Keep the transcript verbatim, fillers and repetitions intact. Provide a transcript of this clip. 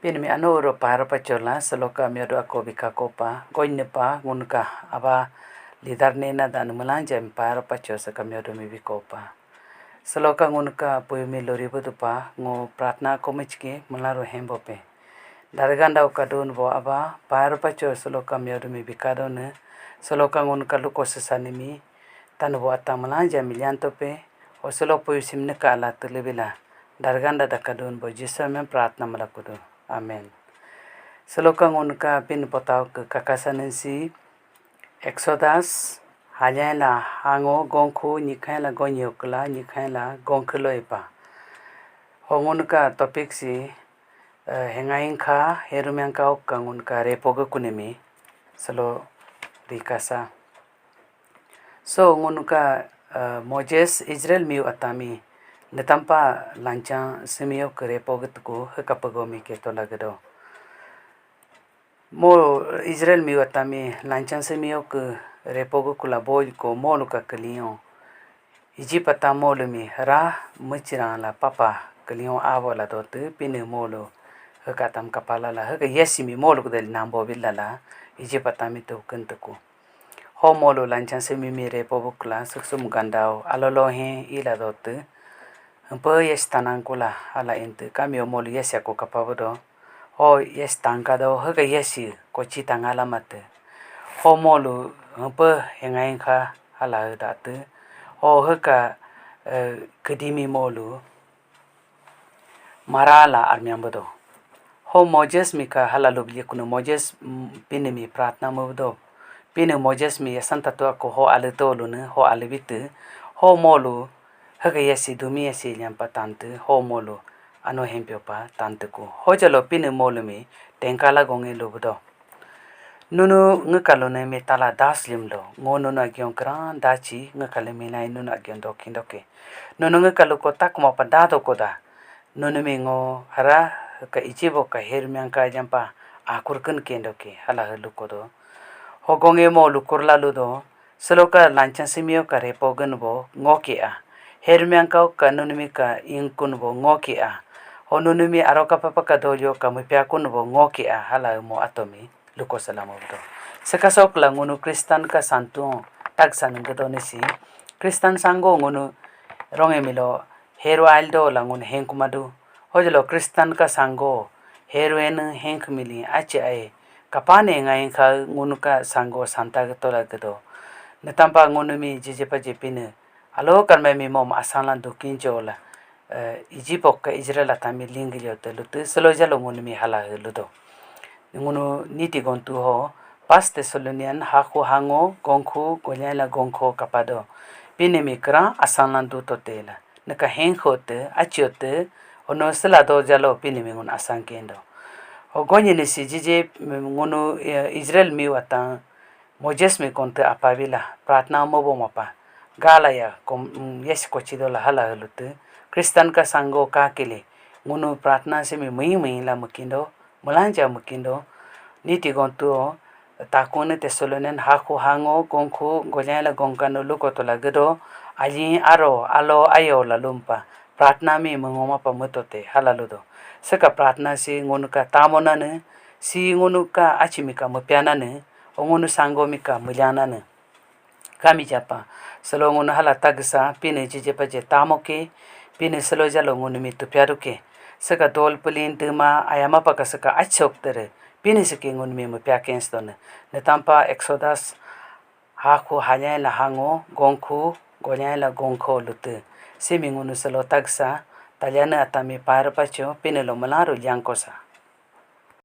Pinii mi ano uro pairo pacho la, seloka myodo ako bika kopa, goine pa, ngunka aba leader nena dan melanja mi pairo pacho seka myodo mi bikopa. Seloka ngunka puyu mi lori budupa, ngo pratna komichki, melaro hembo pe. Darganda uka don bo aba, pairo pacho seloka myodo mi bikado ne, seloka ngunka luko sesani mi, tanu bo ata melanja mi lianto pe, o selo puyu simneka ala telebila. Darganda dakadon bo Jisu men pratna malakudo. Amen. Seloka ngunka pin potau ke kakasanen si Exodus, hanyai la hango gongku, nyikai la gonyokla, nyikai la gongkelo ipa. Ho ngunka topic si, eh, hengain ka, herumyang ka ok ka ngunka repoge kunemi, selo rikasa. So, ngunka, eh, Moses Israel miu atami, netampa lanchang semio ke repoge tuku, hekapegomi ke tolagedo. Mo Israel miu atami, lanchang semio ke repoge kula boy ko molu ka kelio. Egypt ata molu mi ra mechirang la papa kelio abo la dote pine molu heka tam kapala la heka yesi mi molu kudel nambo bila la Egypt atami tu kenteku. Ho molu lanchang semi mi repoge kula suksum gandau alolo he ila dote. Hempe yes tanang kula ala inte kami o molu yes ako kapabodo. Ho yes tangkado heka yesi kochi tangala mate. Ho molu hempe hengain ka ala date. Ho heka, eh, kedimi molu marala armiambodo. Ho Moses mika hala lubli kuno Moses, mm, pine mi pratna mudo. Pine Moses mi yasan tatua ko ho ale tolu ne, ho ale bitu. Ho molu, hega yasi dumi yasi liampa tante, ho molu, ano hempio pa tante ku. Ho jalo pine molu mi, tengkala gonge lubudo. Nunu ngekalu ne metala das limlo, ngo nunu agion kran dachi, ngekalu minai nunu agion dokin doke. Nunu ngekalu kotak mo pa dado koda. Nunu mi ngo hara ka ichibo ka hermiang ka jampa akur ken kendo ke hala helu kodo. Hogonge mo lukur lalu do, seloka lanchang simio ka repo gen bo ngo ke a. Hermiang ka ka nunu mi ka ingkun bo ngo ke a. Ho nunu mi aro ka papa ka dolio ka mupia kun bo ngo ke a hala mo atomi luko salamo do. Sekasok la ngunu Kristan ka santu tagsa nenggedo nisi. Kristan sanggo ngunu ronge milo heru aldo la ngunu hengkumadu. Hojalo Kristan ka sanggo heru en hengkumili achi ai. Kapane ngai ka ngunu ka sanggo santa getola gedo. Netampa ngunu mi jejepa jepine. Alo karmai mi mom asanlan dukin jola. Eh, Egypt ka Israel atami lingilio te lutu selo jalo ngunu mi hala ludo. Ngunu niti gontu ho, First Thessalonian haku hango gongku golian la gongko kapado. Pine mi kra asanlan du totela. Neka hengko te, achio te, ono sela do jalo pine mi ngunu asang kendo. Ho gonye ni si jije ngunu, eh, Israel mi watang Moses mi konte apabila pratna mobo mapa. Gala ya kom, mm, yes kochido la hala lutu. Kristan ka sango ka kele. Ngunu pratna semi mui mui la mukindo. Mulanja mukindo. Niti gontu o. Takune Thessalonian haku hango gongku golian la gongkano luko tola gedo. Aji aro alo ayo la lumpa. Pratna mi mengoma pa metote hala ludo. Seka pratna si ngunu ka tamo nane. Si ngunu ka achimi ka mepia nane. O ngunu sango mi ka muliana ne. Kami japa. Selo ngunu hala tagsa, pine jejepa je tamo ke, pine selo jalo ngunu mi tupiaru ke. Seka dol pelin tema, ayama paka seka achok tere. Pine seke ngunu mi mupia kens done. Netampa Exodus, haku hanyai la hango, gongku, gonyai la gongko lute. Simi ngunu selo tagsa, taliane atami pairo pacho, pine lo malaru liangkosa.